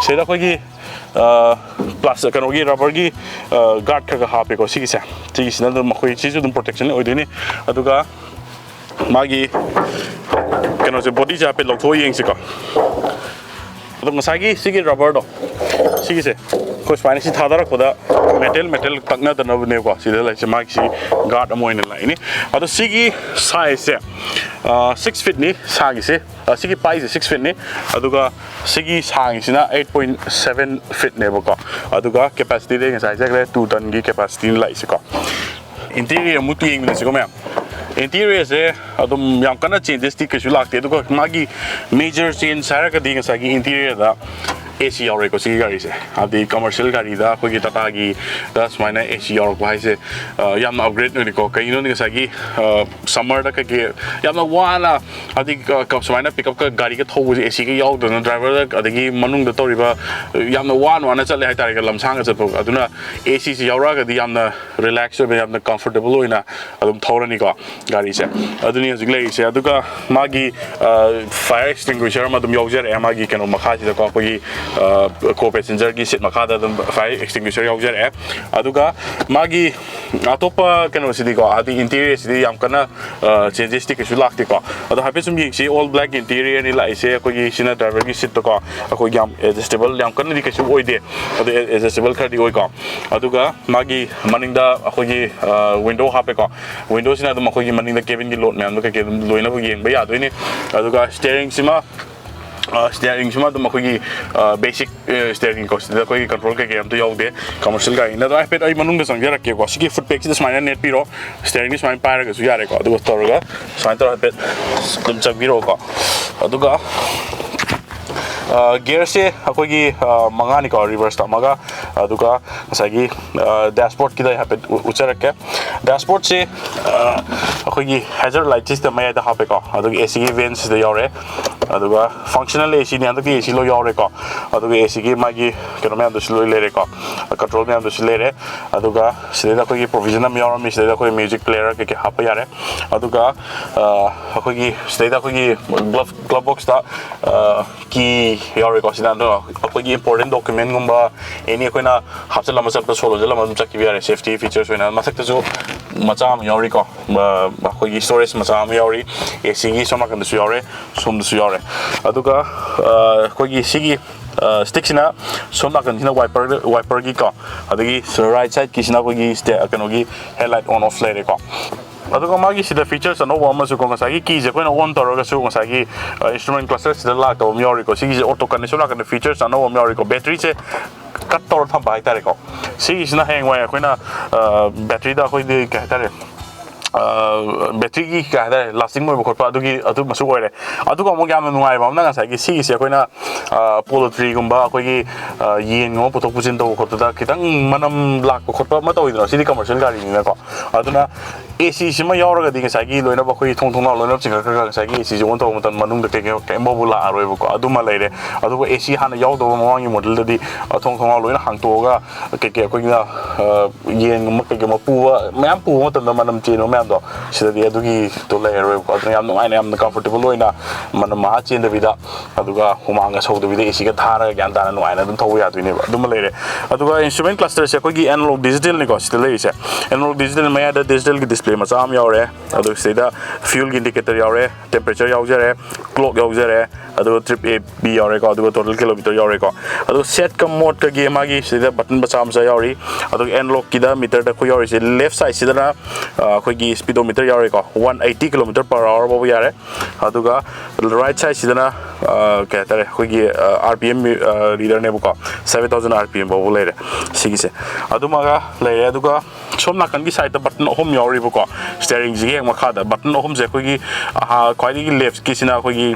ꯁꯤꯗ ꯑꯩꯈꯣꯏꯒꯤ, ꯑ, plastic ꯀꯩꯅꯣꯒꯤ rubberꯒꯤ, ꯑ, guard ꯈꯔ ꯈꯔ ꯍꯥꯞꯄꯦꯀꯣ ꯁꯤꯒꯤꯁꯦ꯫ ꯁꯤꯒꯤꯁꯤꯅ ꯑꯗꯨꯝ ꯑꯩꯈꯣꯏ ꯁꯤꯁꯨ ꯑꯗꯨꯝ protectionꯅꯤ ꯑꯣꯏꯗꯣꯏꯅꯤ꯫ ꯑꯗꯨꯒ ꯃꯥꯒꯤ ꯀꯩꯅꯣꯁꯦ, bodyꯁꯦ ꯍꯥꯏꯐꯦꯠ ꯂꯧꯊꯣꯛꯑ ꯌꯦꯡꯁꯤꯀꯣ꯫ ꯑꯗꯣ ꯉꯁꯥꯏꯒꯤ ꯁꯤꯒꯤ rubberꯗꯣ, ꯁꯤꯒꯤꯁꯦ ꯑꯩꯈꯣꯏ ꯁꯨꯃꯥꯏꯅ ꯁꯤ ꯊꯥꯗꯔꯛꯄꯗ metal metal ꯇꯛꯅꯗꯅꯕꯅꯦꯀꯣ ꯁꯤꯗ ꯂꯩꯁꯦ, ꯃꯥꯒꯤ ꯁꯤ guard ꯑꯃ ꯑꯣꯏꯅ ꯂꯥꯛꯏꯅꯤ꯫ ꯑꯗꯣ ꯁꯤꯒꯤ sizeꯁꯦ, ꯑ, six feetꯅꯤ ꯁꯥꯡꯉꯤꯁꯦ, ꯑ, ꯁꯤꯒꯤ ꯄꯥꯏꯁꯦ six feetꯅꯤ, ꯑꯗꯨꯒ ꯁꯤꯒꯤ ꯁꯥꯡꯉꯤꯁꯤꯅ eight point seven feetꯅꯦꯕꯀꯣ꯫ ꯑꯗꯨꯒ capacityꯗꯤ ꯉꯁꯥꯏ ꯍꯥꯏꯖꯈ꯭ꯔꯦ, two tonꯒꯤ capacityꯅꯤ ꯂꯥꯛꯏꯁꯦꯀꯣ꯫ Interior ꯑꯃꯨꯛ ꯌꯦꯡꯃꯤꯟꯅꯁꯤꯀꯣ ꯃꯌꯥꯝ꯫ Interiorꯁꯦ ꯑꯗꯨꯝ ꯌꯥꯝ ꯀꯟꯅ changesꯇꯤ ꯀꯩꯁꯨ ꯂꯥꯛꯇꯦ, ꯑꯗꯨꯒ ꯃꯥꯒꯤ major change ꯍꯥꯏꯔꯒꯗꯤ ꯉꯁꯥꯏꯒꯤ interiorꯗ ꯑꯦ ꯁꯤ ꯌꯥꯎꯔꯦꯀꯣ ꯁꯤꯒꯤ ꯒꯥꯔꯤꯁꯦ꯫ ꯍꯥꯏꯕꯗꯤ ꯀꯃꯔꯁꯤꯌꯦꯜ ꯒꯥꯔꯤꯗ ꯑꯩꯈꯣꯏꯒꯤ ꯇꯥꯇꯥꯒꯤꯗ ꯁꯨꯃꯥꯏꯅ ꯑꯦ ꯁꯤ ꯌꯥꯎꯔꯛꯄ ꯍꯥꯏꯁꯦ, ꯑ, ꯌꯥꯝꯅ ꯑꯞꯒ꯭ꯔꯦꯗ ꯑꯣꯏꯔꯦꯀꯣ꯫ ꯀꯩꯒꯤꯅꯣꯗꯤ ꯉꯁꯥꯏꯒꯤ, ꯑ, ꯁꯝꯃꯔꯗ ꯀꯩꯀꯩ ꯌꯥꯝꯅ ꯋꯥꯅ, ꯍꯥꯏꯕꯗꯤ, ꯑ, ꯀ-, ꯁꯨꯃꯥꯏꯅ ꯄꯤꯛꯑꯞꯀ ꯒꯥꯔꯤꯒ ꯊꯧꯕꯁꯦ, ꯑꯦ ꯁꯤꯒ ꯌꯥꯎꯗꯅ ꯗ꯭ꯔꯥꯏꯚꯔꯗ, ꯑꯗꯒꯤ ꯃꯅꯨꯡꯗ ꯇꯧꯔꯤꯕ, ꯑ, ꯌꯥꯝꯅ ꯋꯥꯅ ꯋꯥꯅ ꯆꯠꯂꯦ ꯍꯥꯏꯇꯥꯔꯦ, ꯂꯝꯁꯥꯡꯒ ꯆꯠꯄ꯫ ꯑꯗꯨꯅ ꯑꯦ ꯁꯤꯁꯤ ꯌꯥꯎꯔꯛꯑꯒꯗꯤ ꯌꯥꯝꯅ ꯔꯤꯂꯦꯛꯁ ꯑꯣꯏꯕ, ꯌꯥꯝꯅ ꯀꯝꯐꯣꯔꯇꯦꯕꯜ ꯑꯣꯏꯅ ꯑꯗꯨꯝ ꯊꯧꯔꯅꯤꯀꯣ ꯒꯥꯔꯤꯁꯦ꯫ ꯑꯗꯨꯅꯤ ꯍꯧꯖꯤꯛ ꯂꯩꯔꯤꯁꯦ꯫ ꯑꯗꯨꯒ ꯃꯥꯒꯤ, ꯑ, ꯐꯥꯌꯔ ꯑꯦꯛꯁꯇꯤꯡꯒ꯭ꯋꯤꯁꯔ ꯑꯃ ꯑꯗꯨꯝ ꯌꯥꯎꯖꯔꯛꯑꯦ ꯃꯥꯒꯤ ꯀꯩꯅꯣ ꯃꯈꯥꯁꯤꯗꯀꯣ, ꯑꯩꯈꯣꯏꯒꯤ, ꯑ, ꯀꯣ ꯄꯦꯁꯦꯟꯖꯔꯒꯤ ꯁꯤꯠ ꯃꯈꯥꯗ ꯑꯗꯨꯝ ꯐꯥꯌꯔ ꯑꯦꯛꯁꯇꯤꯡꯒ꯭ꯋꯤꯁꯔ ꯌꯥꯎꯖꯔꯛꯑꯦ꯫ ꯑꯗꯨꯒ ꯃꯥꯒꯤ ꯑꯇꯣꯞꯄ ꯀꯩꯅꯣꯁꯤꯗꯤꯀꯣ, ꯍꯥꯏꯗꯤ ꯏꯟꯇꯤꯔꯤꯌꯔꯁꯤꯗꯤ ꯌꯥꯝ ꯀꯟꯅ, ꯑ, ꯆꯦꯟꯖꯦꯁꯇꯤ ꯀꯩꯁꯨ ꯂꯥꯛꯇꯦꯀꯣ꯫ ꯑꯗꯣ ꯍꯥꯏꯐꯦꯠ ꯁꯨꯝ ꯌꯦꯡꯁꯤ, ꯑꯣꯜ ꯕ꯭ꯂꯦꯛ ꯏꯟꯇꯤꯔꯤꯌꯔꯅꯤ ꯂꯥꯛꯏꯁꯦ꯫ ꯑꯩꯈꯣꯏꯒꯤ ꯁꯤꯅ ꯗ꯭ꯔꯥꯏꯚꯔꯒꯤ ꯁꯤꯠꯇꯣꯀꯣ, ꯑꯩꯈꯣꯏ ꯌꯥꯝ ꯑꯦꯗꯖꯁꯇꯦꯕꯜ ꯌꯥꯝ ꯀꯟꯅꯗꯤ ꯀꯩꯁꯨ ꯑꯣꯏꯗꯦ, ꯑꯗꯣ ꯑꯦꯗꯖꯁꯇꯦꯕꯜ ꯈꯔꯗꯤ ꯑꯣꯏꯀꯣ꯫ ꯑꯗꯨꯒ ꯃꯥꯒꯤ ꯃꯅꯤꯡꯗ ꯑꯩꯈꯣꯏꯒꯤ, ꯑ, ꯋꯤꯟꯗꯣ ꯍꯥꯞꯄꯦꯀꯣ꯫ ꯋꯤꯟꯗꯣꯁꯤꯅ ꯑꯗꯨꯝ ꯑꯩꯈꯣꯏꯒꯤ ꯃꯅꯤꯡꯗ ꯀꯦꯕꯤꯟꯒꯤ ꯂꯣꯗ ꯃꯌꯥꯝꯗꯣ ꯀꯩꯀꯩ ꯑꯗꯨꯝ ꯂꯣꯏꯅꯃꯛ ꯌꯦꯡꯕ ꯌꯥꯗꯣꯏꯅꯤ꯫ ꯑꯗꯨꯒ ꯁ꯭ꯇꯤꯌꯔꯤꯡꯁꯤꯃ, ꯑ, ꯁ꯭ꯇꯤꯌꯔꯤꯡꯁꯤꯃ ꯑꯗꯨꯝ ꯑꯩꯈꯣꯏꯒꯤ, ꯑ, ꯕꯦꯁꯤꯛ, ꯑ, ꯁ꯭ꯇꯤꯌꯔꯤꯡ ꯀꯣ, ꯁꯤꯗ ꯑꯩꯈꯣꯏꯒꯤ ꯀꯟꯇ꯭ꯔꯣꯜ ꯀꯩꯀꯩ ꯑꯝꯇ ꯌꯥꯎꯗꯦ, ꯀꯃꯔꯁꯤꯌꯦꯜ ꯒꯥꯔꯤꯅꯤꯅ꯫ ꯑꯗꯣ ꯍꯥꯏꯐꯦꯠ ꯑꯩ ꯃꯅꯨꯡꯗ ꯆꯪꯖꯔꯛꯀꯦꯀꯣ꯫ ꯁꯤꯒꯤ ꯐꯨꯠ ꯄꯦꯛꯁꯤꯗ ꯁꯨꯃꯥꯏꯅ ꯅꯦꯠꯄꯤꯔꯣ, ꯁ꯭ꯇꯤꯌꯔꯤꯡꯁꯤ ꯁꯨꯃꯥꯏꯅ ꯄꯥꯏꯔꯒꯁꯨ ꯌꯥꯔꯦꯀꯣ꯫ ꯑꯗꯨꯒ ꯇꯧꯔꯒ ꯁꯨꯃꯥꯏꯅ ꯇꯧꯔꯒ ꯍꯥꯏꯐꯦꯠ ꯑꯗꯨꯝ ꯆꯪꯕꯤꯔꯛꯑꯣꯀꯣ꯫ ꯑꯗꯨꯒ, ꯑ, ꯒꯤꯌꯔꯁꯦ ꯑꯩꯈꯣꯏꯒꯤ, ꯑ, ꯃꯉꯥꯅꯤꯀꯣ, ꯔꯤꯚꯔꯁꯇ ꯑꯃꯒ, ꯑꯗꯨꯒ ꯉꯁꯥꯏꯒꯤ, ꯑ, ꯗꯦꯁꯕꯣꯔꯗꯀꯤꯗ ꯑꯩ ꯍꯥꯏꯐꯦꯠ ꯎ-, ꯎꯠꯆꯔꯛꯀꯦ꯫ ꯗꯦꯁꯕꯣꯔꯗꯁꯦ, ꯑ, ꯑꯩꯈꯣꯏꯒꯤ ꯍꯦꯖꯔ ꯂꯥꯏꯠꯁꯤꯗ ꯃꯌꯥꯏꯗ ꯍꯥꯞꯄꯦꯀꯣ, ꯑꯗꯨꯒ ꯑꯦ ꯁꯤꯒꯤ ꯚꯦꯟꯁꯤꯗ ꯌꯥꯎꯔꯦ꯫ ꯑꯗꯨꯒ ꯐꯪꯁꯅꯦꯜ ꯑꯦ ꯁꯤꯅꯤ, ꯍꯟꯗꯛꯇꯤ ꯑꯦ ꯁꯤ ꯂꯣꯏ ꯌꯥꯎꯔꯦꯀꯣ꯫ ꯑꯗꯨꯒ ꯑꯦ ꯁꯤꯒꯤ ꯃꯥꯒꯤ ꯀꯩꯅꯣ ꯃꯌꯥꯝꯗꯨꯁꯨ ꯂꯣꯏ ꯂꯩꯔꯦꯀꯣ, ꯀꯟꯇ꯭ꯔꯣꯜ ꯃꯌꯥꯝꯗꯨꯁꯨ ꯂꯩꯔꯦ꯫ ꯑꯗꯨꯒ ꯁꯤꯗꯩꯗ ꯑꯩꯈꯣꯏꯒꯤ ꯄ꯭ꯔꯣꯚꯤꯖꯟ ꯑꯃ ꯌꯥꯎꯔꯝꯃꯤ, ꯁꯤꯗꯩꯗ ꯑꯩꯈꯣꯏ ꯃ꯭ꯌꯨꯖꯤꯛ ꯄ꯭ꯂꯦꯌꯔ ꯀꯩꯀꯩ ꯍꯥꯞꯄ ꯌꯥꯔꯦ꯫ ꯑꯗꯨꯒ, ꯑ, ꯑꯩꯈꯣꯏꯒꯤ ꯁꯤꯗꯩꯗ ꯑꯩꯈꯣꯏꯒꯤ ꯒ꯭ꯂꯞ, ꯒ꯭ꯂꯞ ꯕꯣꯛꯁꯇ, ꯑ, ꯀꯤ ꯌꯥꯎꯔꯦꯀꯣ꯫ ꯁꯤꯗ ꯑꯗꯣ ꯑꯩꯈꯣꯏꯒꯤ ꯏꯝꯄꯣꯔꯇꯦꯟ ꯗꯣꯀꯨꯃꯦꯟꯒꯨꯝꯕ ꯑꯦꯅꯤ ꯑꯩꯈꯣꯏꯅ ꯍꯥꯞꯆꯤꯜꯂꯝꯕ ꯆꯠꯄ ꯁꯣ ꯂꯣꯟꯁꯤꯜꯂꯝꯕ ꯑꯗꯨꯝ ꯆꯠꯈꯤꯕ ꯌꯥꯔꯦ, ꯁꯦꯐꯇꯤ ꯐꯤꯆꯔꯁ ꯑꯣꯏꯅ꯫ ꯃꯊꯛꯇꯁꯨ ꯃꯆꯥ ꯑꯃ ꯌꯥꯎꯔꯤꯀꯣ, ꯑ, ꯑꯩꯈꯣꯏꯒꯤ ꯁ꯭ꯇꯣꯔꯦꯖ ꯃꯆꯥ ꯑꯃ ꯌꯥꯎꯔꯤ, ꯑꯦ ꯁꯤꯒꯤ ꯁꯣꯝ ꯅꯥꯀꯟꯗꯁꯨ ꯌꯥꯎꯔꯦ, ꯁꯣꯝꯗꯁꯨ ꯌꯥꯎꯔꯦ꯫ ꯑꯗꯨꯒ, ꯑ, ꯑꯩꯈꯣꯏꯒꯤ ꯁꯤꯒꯤ, ꯑ, ꯁ꯭ꯇꯤꯛꯁꯤꯅ ꯁꯣꯝ ꯅꯥꯀꯟꯁꯤꯅ ꯋꯥꯏꯄꯔ, ꯋꯥꯏꯄꯔꯒꯤꯀꯣ, ꯑꯗꯒꯤ ꯔꯥꯏꯠ ꯁꯥꯏꯠꯀꯤꯁꯤꯅ ꯑꯩꯈꯣꯏꯒꯤ ꯁ꯭ꯇꯦ-, ꯀꯩꯅꯣꯒꯤ ꯍꯦꯗꯂꯥꯏꯠ ꯑꯣꯟ ꯑꯣꯐ ꯂꯩꯔꯦꯀꯣ꯫ ꯑꯗꯨꯒ ꯃꯥꯒꯤ ꯁꯤꯗ ꯐꯤꯆꯔꯁ ꯑꯅꯧꯕ ꯑꯃꯁꯨꯀꯣ, ꯉꯁꯥꯏꯒꯤ ꯀꯤꯁꯦ ꯑꯩꯈꯣꯏꯅ ꯑꯣꯟ ꯇꯧꯔꯒꯁꯨ ꯉꯁꯥꯏꯒꯤ, ꯑ, ꯏꯟꯁꯇ꯭ꯔꯨꯃꯦꯟ ꯀ꯭ꯂꯁꯇꯔꯁꯤꯗ ꯂꯥꯛꯇꯕ ꯑꯃ ꯌꯥꯎꯔꯤꯀꯣ꯫ ꯁꯤꯒꯤꯁꯦ ꯑꯣꯇꯣ ꯀꯟꯗꯤꯁꯟ ꯂꯥꯛꯀꯥꯟꯗ ꯐꯤꯆꯔꯁ ꯑꯅꯧꯕ ꯑꯃ ꯌꯥꯎꯔꯤꯀꯣ, ꯕꯦꯇ꯭ꯔꯤꯁꯦ ꯀꯠ ꯇꯧꯔ ꯊꯝꯕ ꯍꯥꯏꯇꯥꯔꯦꯀꯣ꯫ ꯁꯤꯒꯤꯁꯤꯅ ꯍꯌꯦꯡꯋꯥꯏ ꯑꯩꯈꯣꯏꯅ, ꯑ, ꯕꯦꯇ꯭ꯔꯤꯗ ꯑꯩꯈꯣꯏꯗꯤ ꯀꯩ ꯍꯥꯏꯇꯥꯔꯦ, ꯕꯦꯇ꯭ꯔꯤꯒꯤ ꯀꯩ ꯍꯥꯏꯇꯥꯔꯦ, ꯂꯥꯁꯇꯤꯡ ꯑꯣꯏꯕ ꯈꯣꯠꯄ ꯑꯗꯨꯒꯤ ꯑꯗꯨꯃꯁꯨ ꯑꯣꯏꯔꯦ꯫ ꯑꯗꯨꯒ ꯑꯃꯨꯛ ꯌꯥꯝꯅ ꯅꯨꯡꯉꯥꯏꯕ ꯑꯃꯅ ꯉꯁꯥꯏꯒꯤ ꯁꯤꯒꯤꯁꯦ ꯑꯩꯈꯣꯏꯅ ꯄꯣꯂꯣꯇ꯭ꯔꯤꯒꯨꯝꯕ, ꯑꯩꯈꯣꯏꯒꯤ ꯌꯦꯟꯒꯨꯝꯕ ꯄꯨꯊꯣꯛ ꯄꯨꯁꯤꯟ ꯇꯧꯕ ꯈꯣꯠꯄꯗ ꯈꯤꯇꯪ ꯃꯅꯝ ꯂꯥꯛꯄ ꯈꯣꯠꯄ ꯑꯃ ꯇꯧꯋꯤꯗꯅ, ꯁꯤꯗꯤ ꯀꯃꯔꯁꯤꯌꯦꯜ ꯒꯥꯔꯤꯅꯤꯅꯀꯣ꯫ ꯑꯗꯨꯅ ꯑꯦ ꯁꯤꯁꯤꯃ ꯌꯥꯎꯔꯒꯗꯤ ꯉꯁꯥꯏꯒꯤ ꯂꯣꯏꯅꯃꯛ ꯑꯩꯈꯣꯏꯒꯤ ꯊꯣꯡ ꯊꯣꯡꯅꯥꯎ ꯂꯣꯏꯅꯃꯛ ꯆꯤꯡꯈꯠꯈ꯭ꯔꯒ ꯉꯁꯥꯏꯒꯤ ꯑꯦ ꯁꯤꯁꯦ ꯑꯣꯟ ꯇꯧꯕ ꯃꯇꯝꯗ ꯃꯅꯨꯡꯗ ꯀꯩ ꯀꯩ ꯀꯩꯝ ꯐꯥꯎꯕ ꯂꯥꯛꯑꯔꯣꯏꯕꯀꯣ꯫ ꯑꯗꯨꯃ ꯂꯩꯔꯦ꯫ ꯑꯗꯨꯒ ꯑꯦ ꯁꯤ ꯍꯥꯟꯅ ꯌꯥꯎꯗꯕ ꯃꯃꯥꯡꯒꯤ ꯃꯣꯗꯦꯜꯗꯗꯤ ꯊꯣꯡ ꯊꯣꯡꯅꯥꯎ ꯂꯣꯏꯅ ꯍꯥꯡꯇꯣꯛꯑꯒ ꯀꯩ ꯀꯩ ꯑꯩꯈꯣꯏꯅ ꯌꯦꯟꯒꯨꯝꯕ ꯀꯩꯒꯨꯝꯕ ꯄꯨꯕ ꯃꯌꯥꯝ ꯄꯨꯕ ꯃꯇꯝꯗ ꯃꯅꯝ ꯆꯦꯟꯕ ꯃꯌꯥꯝꯗꯣ, ꯁꯤꯗꯗꯤ ꯑꯗꯨꯒꯤꯗꯣ ꯂꯩꯔꯔꯣꯏꯕꯀꯣ꯫ ꯑꯗꯨꯅ ꯌꯥꯝ ꯅꯨꯡꯉꯥꯏꯅ, ꯌꯥꯝꯅ ꯀꯝꯐꯣꯔꯇꯦꯕꯜ ꯑꯣꯏꯅ, ꯃꯅꯝ ꯃꯍꯥ ꯆꯦꯟꯗꯕꯤꯗ, ꯑꯗꯨꯒ ꯍꯨꯃꯥꯡꯒ ꯁꯧꯗꯕꯤꯗ ꯑꯦ ꯁꯤꯒ ꯊꯥꯔꯒ ꯒ꯭ꯌꯥꯟ ꯇꯥꯅ ꯅꯨꯡꯉꯥꯏꯅ ꯑꯗꯨꯝ ꯊꯧꯕ ꯌꯥꯗꯣꯏꯅꯦꯕ꯫ ꯑꯗꯨꯃ ꯂꯩꯔꯦ꯫ ꯑꯗꯨꯒ ꯏꯟꯁꯇ꯭ꯔꯨꯃꯦꯟ ꯀ꯭ꯂꯁꯇꯔꯁꯦ ꯑꯩꯈꯣꯏꯒꯤ ꯑꯦꯅꯥꯂꯣꯛ ꯗꯤꯖꯤꯇꯦꯜꯅꯤꯀꯣ ꯁꯤꯗ ꯂꯩꯔꯤꯁꯦ꯫ ꯑꯦꯅꯥꯂꯣꯛ ꯗꯤꯖꯤꯇꯦꯜ ꯃꯌꯥꯏꯗ ꯗꯤꯖꯤꯇꯦꯜꯒꯤ ꯗꯤꯁꯄ꯭ꯂꯦ ꯃꯆꯥ ꯑꯃ ꯌꯥꯎꯔꯦ꯫ ꯑꯗꯨꯒ ꯁꯤꯗꯩꯗ ꯐ꯭ꯌꯨꯜꯒꯤ ꯏꯟꯗꯤꯀꯦꯇꯔ ꯌꯥꯎꯔꯦ, ꯇꯦꯝꯄꯔꯦꯆꯔ ꯌꯥꯎꯖꯔꯦ, ꯀ꯭ꯂꯣꯛ ꯌꯥꯎꯖꯔꯦ, ꯑꯗꯨꯒ ꯇ꯭ꯔꯤꯞ ꯑꯦ ꯕꯤ ꯌꯥꯎꯔꯦꯀꯣ, ꯑꯗꯨꯒ ꯇꯣꯇꯦꯜ ꯀꯤꯂꯣꯃꯤꯇꯔ ꯌꯥꯎꯔꯦꯀꯣ꯫ ꯑꯗꯨꯒ ꯁꯦꯠꯀ ꯃꯣꯗꯀꯒꯤ ꯃꯥꯒꯤ ꯁꯤꯗ ꯕꯇꯟ ꯃꯆꯥ ꯃꯆꯥ ꯌꯥꯎꯔꯤ꯫ ꯑꯗꯨꯒ ꯑꯦꯅꯥꯂꯣꯛꯀꯤꯗ ꯃꯤꯇꯔꯗ ꯑꯩꯈꯣꯏ ꯌꯥꯎꯔꯤꯁꯦ ꯂꯦꯐ ꯁꯥꯏꯗꯁꯤꯗꯅ ꯑꯩꯈꯣꯏꯒꯤ ꯁ꯭ꯄꯤꯗꯣꯃꯤꯇꯔ ꯌꯥꯎꯔꯦꯀꯣ, one eighty kilometre per hour ꯐꯥꯎꯕ ꯌꯥꯔꯦ꯫ ꯑꯗꯨꯒ ꯔꯥꯏꯠ ꯁꯥꯏꯗꯁꯤꯗꯅ ꯀꯩ ꯍꯥꯏꯇꯥꯔꯦ, ꯑꯩꯈꯣꯏꯒꯤ ꯑꯥꯔ ꯄꯤ ꯑꯦꯝ ꯔꯤꯗꯔꯅꯦꯕꯀꯣ, seven thousand R P M ꯐꯥꯎꯕ ꯂꯩꯔꯦ ꯁꯤꯒꯤꯁꯦ꯫ ꯑꯗꯨꯃꯒ ꯂꯩꯔꯦ꯫ ꯑꯗꯨꯒ ꯁꯣꯝ ꯅꯥꯀꯟꯒꯤ ꯁꯥꯏꯗꯇ ꯕꯇꯟ ꯑꯍꯨꯝ ꯌꯥꯎꯔꯤꯕꯀꯣ, ꯁ꯭ꯇꯤꯌꯔꯤꯡꯁꯤꯒꯤ ꯍꯦꯛ ꯃꯈꯥꯗ ꯕꯇꯟ ꯑꯍꯨꯝꯁꯦ ꯑꯩꯈꯣꯏꯒꯤ, ꯑꯍꯥ, ꯈ꯭ꯋꯥꯏꯗꯒꯤ ꯂꯦꯐꯀꯤꯁꯤꯅ ꯑꯩꯈꯣꯏꯒꯤ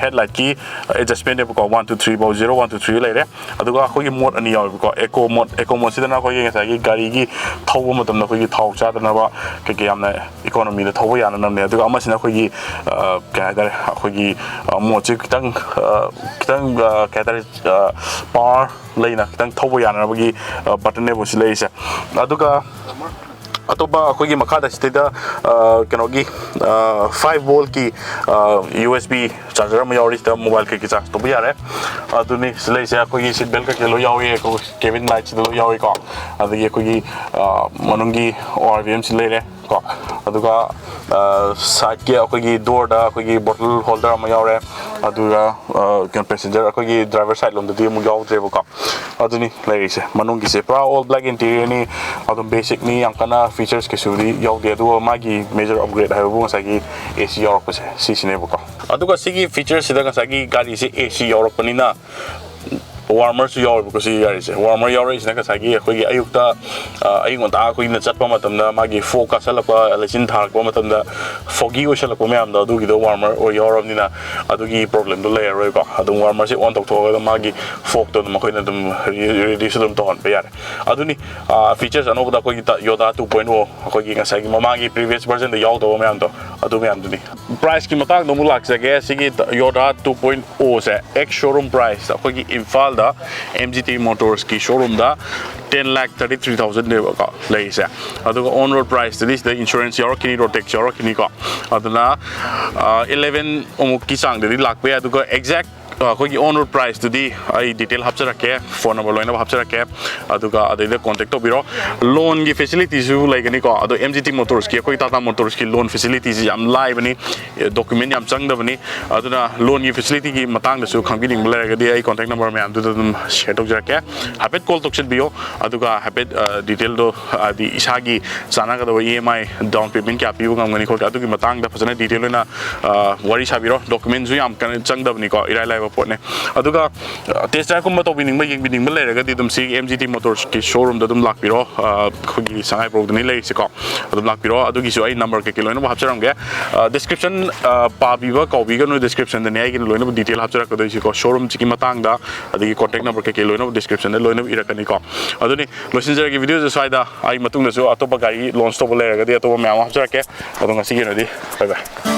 ꯍꯦꯠꯂꯥꯏꯠꯀꯤ ꯑꯦꯗꯖꯁꯃꯦꯟꯅꯦꯕꯀꯣ, ꯋꯥꯟ ꯇꯨ ꯊ꯭ꯔꯤ ꯐꯥꯎ, ꯖꯤꯔꯣ ꯋꯥꯟ ꯇꯨ ꯊ꯭ꯔꯤ ꯂꯩꯔꯦ꯫ ꯑꯗꯨꯒ ꯑꯩꯈꯣꯏꯒꯤ ꯃꯣꯗ ꯑꯅꯤ ꯌꯥꯎꯋꯦꯕꯀꯣ, ꯑꯦꯀꯣ ꯃꯣꯗ꯫ ꯑꯦꯀꯣ ꯃꯣꯗꯁꯤꯗꯅ ꯑꯩꯈꯣꯏꯒꯤ ꯉꯁꯥꯏꯒꯤ ꯒꯥꯔꯤꯒꯤ ꯊꯧꯕ ꯃꯇꯝꯗ ꯑꯩꯈꯣꯏꯒꯤ ꯊꯥꯎ ꯆꯥꯗꯅꯕ ꯀꯩꯀꯩ ꯌꯥꯝꯅ ꯏꯀꯣꯅꯣꯃꯤꯗ ꯊꯧꯕ ꯌꯥꯅꯅꯕꯅꯦ꯫ ꯑꯗꯨꯒ ꯑꯃꯁꯤꯅ ꯑꯩꯈꯣꯏꯒꯤ, ꯑ, ꯀꯩ ꯍꯥꯏꯇꯥꯔꯦ, ꯑꯩꯈꯣꯏꯒꯤ, ꯑ, ꯃꯣꯗꯁꯦ ꯈꯤꯇꯪ, ꯑ, ꯈꯤꯇꯪ, ꯑ, ꯀꯩ ꯍꯥꯏꯇꯥꯔꯦ, ꯑ, ꯄꯥꯋꯔ ꯂꯩꯅ ꯈꯤꯇꯪ ꯊꯧꯕ ꯌꯥꯅꯅꯕꯒꯤ, ꯑ, ꯕꯇꯟꯅꯦꯕ ꯁꯤ ꯂꯩꯔꯤꯁꯦ꯫ ꯑꯗꯨꯒ ꯑꯇꯣꯞꯄ ꯑꯩꯈꯣꯏꯒꯤ ꯃꯈꯥꯗ ꯁꯤꯗꯩꯗ, ꯑ, ꯀꯩꯅꯣꯒꯤ, ꯑ, ꯐꯥꯏꯚ ꯚꯣꯜꯠꯀꯤ, ꯑ, ꯌꯨ ꯑꯦꯁ ꯕꯤ ꯆꯥꯔꯖꯔ ꯑꯃ ꯌꯥꯎꯔꯤ꯫ ꯁꯤꯗ ꯃꯣꯕꯥꯏꯜ ꯀꯩꯀꯩ ꯆꯥꯔꯖ ꯇꯧꯕ ꯌꯥꯔꯦ꯫ ꯑꯗꯨꯅꯤ ꯁꯤ ꯂꯩꯔꯤꯁꯦ꯫ ꯑꯩꯈꯣꯏꯒꯤ ꯁꯤꯠ ꯕꯦꯜ ꯀꯩꯀꯩ ꯂꯣꯏ ꯌꯥꯎꯔꯤ, ꯑꯩꯈꯣꯏ ꯀꯦꯕꯤꯟ ꯂꯥꯏꯠꯁꯤꯗ ꯂꯣꯏ ꯌꯥꯎꯔꯤꯀꯣ꯫ ꯑꯗꯒꯤ ꯑꯩꯈꯣꯏꯒꯤ, ꯑ, ꯃꯅꯨꯡꯒꯤ ꯑꯣ ꯑꯥꯔ ꯚꯤ ꯑꯦꯝꯁꯤ ꯂꯩꯔꯦ ꯀꯣ꯫ ꯑꯗꯨꯒ, ꯑ, ꯁꯥꯏꯠꯀꯤ ꯑꯩꯈꯣꯏꯒꯤ ꯗꯣꯔꯗ ꯑꯩꯈꯣꯏꯒꯤ ꯕꯣꯇꯜ ꯍꯣꯜꯗꯔ ꯑꯃ ꯌꯥꯎꯔꯦ꯫ ꯑꯗꯨꯒ, ꯑ, ꯀꯩꯅꯣ, ꯄꯦꯁꯦꯟꯖꯔ ꯑꯩꯈꯣꯏꯒꯤ ꯗ꯭ꯔꯥꯏꯚꯔ ꯁꯥꯏꯠ ꯂꯣꯝꯗꯗꯤ ꯑꯃꯨꯛ ꯌꯥꯎꯗ꯭ꯔꯦꯕꯀꯣ꯫ ꯑꯗꯨꯅꯤ ꯂꯩꯔꯤꯁꯦ꯫ ꯃꯅꯨꯡꯒꯤꯁꯦ ꯄꯨꯔꯥ ꯑꯣꯜ ꯕ꯭ꯂꯦꯛ ꯏꯟꯇꯤꯔꯤꯌꯔꯅꯤ꯫ ꯑꯗꯨꯝ ꯕꯦꯁꯤꯛꯅꯤ, ꯌꯥꯝ ꯀꯟꯅ ꯐꯤꯆꯔꯁ ꯀꯩꯁꯨꯗꯤ ꯌꯥꯎꯗꯦ꯫ ꯑꯗꯨꯒ ꯃꯥꯒꯤ ꯃꯦꯖꯔ ꯑꯞꯒ꯭ꯔꯦꯗ ꯍꯥꯏꯕꯕꯨ ꯉꯁꯥꯏꯒꯤ ꯑꯦ ꯁꯤ ꯌꯥꯎꯔꯛꯄꯁꯦ ꯁꯤꯁꯤꯅꯦꯕꯀꯣ꯫ ꯑꯗꯨꯒ ꯁꯤꯒꯤ ꯐꯤꯆꯔꯁꯤꯗ ꯉꯁꯥꯏꯒꯤ ꯒꯥꯔꯤꯁꯦ ꯑꯦ ꯁꯤ ꯌꯥꯎꯔꯛꯄꯅꯤꯅ ꯋꯥꯔꯃꯔꯁꯨ ꯌꯥꯎꯋꯦꯕꯀꯣ ꯁꯤꯒꯤ ꯒꯥꯔꯤꯁꯦ꯫ ꯋꯥꯔꯃꯔ ꯌꯥꯎꯔꯛꯏꯁꯤꯅ ꯉꯁꯥꯏꯒꯤ ꯑꯩꯈꯣꯏꯒꯤ ꯑꯌꯨꯛꯇ, ꯑ, ꯑꯌꯨꯛ ꯉꯟꯇꯥ ꯑꯩꯈꯣꯏꯅ ꯆꯠꯄ ꯃꯇꯝꯗ ꯃꯥꯒꯤ ꯐꯣꯒ ꯀꯥꯁꯜꯂꯛꯄ, ꯂꯩꯆꯤꯟ ꯊꯥꯔꯛꯄ ꯃꯇꯝꯗ ꯐꯣꯒꯤ ꯑꯣꯏꯁꯜꯂꯛꯄ ꯃꯌꯥꯝꯗꯣ, ꯑꯗꯨꯒꯤꯗꯣ ꯋꯥꯔꯃꯔ ꯑꯣꯏ ꯌꯥꯎꯔꯕꯅꯤꯅ ꯑꯗꯨꯒꯤ ꯄ꯭ꯔꯣꯕ꯭ꯂꯦꯝꯗꯣ ꯂꯩꯔꯔꯣꯏꯀꯣ꯫ ꯑꯗꯨꯝ ꯋꯥꯔꯃꯔꯁꯦ ꯑꯣꯟ ꯇꯧꯊꯣꯛꯑꯒ ꯑꯗꯨꯝ ꯃꯥꯒꯤ ꯐꯣꯒꯇꯣ ꯑꯗꯨꯝ ꯑꯩꯈꯣꯏꯅ ꯑꯗꯨꯝ ꯔꯤ-, ꯔꯤꯗ꯭ꯌꯨꯁ ꯑꯗꯨꯝ ꯇꯧꯍꯟꯕ ꯌꯥꯔꯦ꯫ ꯑꯗꯨꯅꯤ, ꯑ, ꯐꯤꯆꯔꯁ ꯑꯅꯧꯕꯗ ꯑꯩꯈꯣꯏꯒꯤ ꯇ-, ꯌꯣꯗꯥ ꯇꯨ ꯄꯣꯏꯟ ꯑꯣ, ꯑꯩꯈꯣꯏꯒꯤ ꯉꯁꯥꯏꯒꯤ ꯃꯃꯥꯡꯒꯤ ꯄ꯭ꯔꯤꯚꯤꯌꯁ ꯚꯔꯖꯟꯗ ꯌꯥꯎꯗꯕ ꯃꯌꯥꯝꯗꯣ, ꯑꯗꯨ ꯃꯌꯥꯝꯗꯨꯅꯤ꯫ ꯄ꯭ꯔꯥꯏꯁꯀꯤ ꯃꯇꯥꯡꯗ ꯑꯃꯨꯛ ꯂꯥꯛꯆꯒꯦ꯫ ꯁꯤꯒꯤ ꯌꯣꯗꯥ ꯇꯨ ꯄꯣꯏꯟ ꯑꯣꯁꯦ ꯑꯦꯛꯁ ꯁꯣꯔꯨꯝ ꯄ꯭ꯔꯥꯏꯁ ꯑꯩꯈꯣꯏꯒꯤ ꯏꯝꯐꯥꯜꯗ ꯑꯦꯝ ꯖꯤ ꯇꯤ ꯃꯣꯇꯣꯔꯁꯀꯤ ꯁꯣꯔꯨꯝꯗ ten lakh thirty three thousand ꯅꯦꯕꯀꯣ ꯂꯩꯔꯤꯁꯦ꯫ ꯑꯗꯨꯒ ꯑꯣꯟ ꯔꯣꯗ ꯄ꯭ꯔꯥꯏꯁꯇꯗꯤ ꯁꯤꯗ ꯏꯟꯁꯨꯔꯦꯟꯁ ꯌꯥꯎꯔꯛꯈꯤꯅꯤ, ꯔꯣꯗ ꯇꯦꯛꯁ ꯌꯥꯎꯔꯛꯈꯤꯅꯤꯀꯣ꯫ ꯑꯗꯨꯅ, ꯑ, eleven ꯑꯃꯨꯛꯀꯤ ꯆꯥꯡꯗꯗꯤ ꯂꯥꯛꯄ ꯌꯥꯏ꯫ ꯑꯗꯨꯒ ꯑꯦꯛꯖꯦꯛ ꯑꯩꯈꯣꯏꯒꯤ ꯑꯣꯟ ꯔꯣꯗ ꯄ꯭ꯔꯥꯏꯁꯇꯨꯗꯤ ꯑꯩ ꯗꯤꯇꯦꯜ ꯍꯥꯞꯆꯔꯛꯀꯦ, ꯐꯣꯟ ꯅꯝꯕꯔ ꯂꯣꯏꯅꯃꯛ ꯍꯥꯞꯆꯔꯛꯀꯦ, ꯑꯗꯨꯒ ꯑꯗꯩꯗ ꯀꯣꯟꯇꯦꯛ ꯇꯧꯕꯤꯔꯣ꯫ ꯂꯣꯟꯒꯤ ꯐꯦꯁꯤꯂꯤꯇꯤꯁꯨ ꯂꯩꯒꯅꯤꯀꯣ꯫ ꯑꯗꯣ ꯑꯦꯝ ꯖꯤ ꯇꯤ ꯃꯣꯇꯣꯔꯁꯀꯤ, ꯑꯩꯈꯣꯏ ꯇꯥꯇꯥ ꯃꯣꯇꯣꯔꯁꯀꯤ ꯂꯣꯟ ꯐꯦꯁꯤꯂꯤꯇꯤꯁꯤ ꯌꯥꯝ ꯂꯥꯏꯕꯅꯤ, ꯗꯣꯀꯨꯃꯦꯟ ꯌꯥꯝ ꯆꯪꯗꯕꯅꯤ꯫ ꯑꯗꯨꯅ ꯂꯣꯟꯒꯤ ꯐꯦꯁꯤꯂꯤꯇꯤꯒꯤ ꯃꯇꯥꯡꯗꯁꯨ ꯈꯪꯕꯤꯅꯤꯡꯕ ꯂꯩꯔꯒꯗꯤ ꯑꯩ ꯀꯣꯟꯇꯦꯛ ꯅꯝꯕꯔ ꯃꯌꯥꯝꯗꯨꯗ ꯑꯗꯨꯝ ꯁꯤꯌꯔ ꯇꯧꯖꯔꯛꯀꯦ꯫ ꯍꯥꯏꯐꯦꯠ ꯀꯣꯜ ꯇꯧꯁꯤꯟꯕꯤꯌꯣ, ꯑꯗꯨꯒ ꯍꯥꯏꯐꯦꯠ, ꯑ, ꯗꯤꯇꯦꯜꯗꯣ, ꯍꯥꯏꯗꯤ ꯏꯁꯥꯒꯤ ꯆꯥꯟꯅꯒꯗꯕ ꯏ ꯑꯦꯝ ꯑꯥꯏ, ꯗꯥꯎꯟ ꯄꯦꯃꯦꯟ ꯀꯌꯥ ꯄꯤꯕ ꯉꯝꯒꯅꯤ ꯈꯣꯠꯀꯅꯤ, ꯑꯗꯨꯒꯤ ꯃꯇꯥꯡꯗ ꯐꯖꯅ ꯗꯤꯇꯦꯜ ꯑꯣꯏꯅ, ꯑ, ꯋꯥꯔꯤ ꯁꯥꯕꯤꯔꯣ꯫ ꯗꯣꯀꯨꯃꯦꯟꯁꯨ ꯌꯥꯝ ꯀꯟꯅ ꯆꯪꯗꯕꯅꯤꯀꯣ, ꯏꯔꯥꯏ ꯂꯥꯏꯕ ꯄꯣꯠꯅꯤ꯫ ꯑꯗꯨꯒ, ꯑ, ꯇꯦꯁ ꯗ꯭ꯔꯥꯏꯚꯀꯨꯝꯕ ꯇꯧꯕꯤꯅꯤꯡꯕ, ꯌꯦꯡꯕꯤꯅꯤꯡꯕ ꯂꯩꯔꯒꯗꯤ ꯑꯗꯨꯝ ꯁꯤꯒꯤ ꯑꯦꯝ ꯖꯤ ꯇꯤ ꯃꯣꯇꯣꯔꯁꯀꯤ ꯁꯣꯔꯨꯝꯗ ꯑꯗꯨꯝ ꯂꯥꯛꯄꯤꯔꯣ꯫ ꯑ, ꯑꯩꯈꯣꯏꯒꯤ ꯁꯉꯥꯏ ꯄ꯭ꯔꯧꯗꯅꯤ ꯂꯩꯔꯤꯁꯤꯀꯣ, ꯑꯗꯨꯝ ꯂꯥꯛꯄꯤꯔꯣ꯫ ꯑꯗꯨꯒꯤꯁꯨ ꯑꯩ ꯅꯝꯕꯔ ꯀꯩꯀꯩ ꯂꯣꯏꯅꯃꯛ ꯍꯥꯞꯆꯔꯝꯒꯦ꯫ ꯑ, ꯗꯤꯁꯀ꯭ꯔꯤꯞꯁꯟ, ꯑ, ꯄꯥꯕꯤꯕ ꯀꯥꯎꯕꯤꯒꯅꯨ, ꯗꯤꯁꯀ꯭ꯔꯤꯞꯁꯟꯗꯅꯦ ꯑꯩꯒꯤ ꯂꯣꯏꯅꯃꯛ ꯗꯤꯇꯦꯜ ꯍꯥꯞꯆꯔꯛꯀꯗꯣꯏꯁꯤꯀꯣ꯫ ꯁꯣꯔꯨꯝꯁꯤꯒꯤ ꯃꯇꯥꯡꯗ, ꯑꯗꯒꯤ ꯀꯣꯟꯇꯦꯛ ꯅꯝꯕꯔ ꯀꯩꯀꯩ ꯂꯣꯏꯅꯃꯛ ꯗꯤꯁꯀ꯭ꯔꯤꯞꯁꯟꯗ ꯂꯣꯏꯅꯃꯛ ꯏꯔꯛꯀꯅꯤꯀꯣ꯫ ꯑꯗꯨꯅꯤ, ꯂꯣꯏꯁꯤꯟꯖꯔꯒꯦ ꯚꯤꯗꯤꯑꯣꯁꯦ ꯁ꯭ꯋꯥꯏꯗ꯫ ꯑꯩ ꯃꯇꯨꯡꯗꯁꯨ ꯑꯇꯣꯞꯄ ꯒꯥꯔꯤ ꯂꯣꯟꯆ ꯇꯧꯕ ꯂꯩꯔꯒꯗꯤ ꯑꯇꯣꯞꯄ ꯃꯌꯥꯝ ꯑꯃ ꯍꯥꯞꯆꯔꯛꯀꯦ꯫ ꯑꯗꯣ ꯉꯁꯤꯒꯤ ꯑꯣꯏꯅꯗꯤ bye bye꯫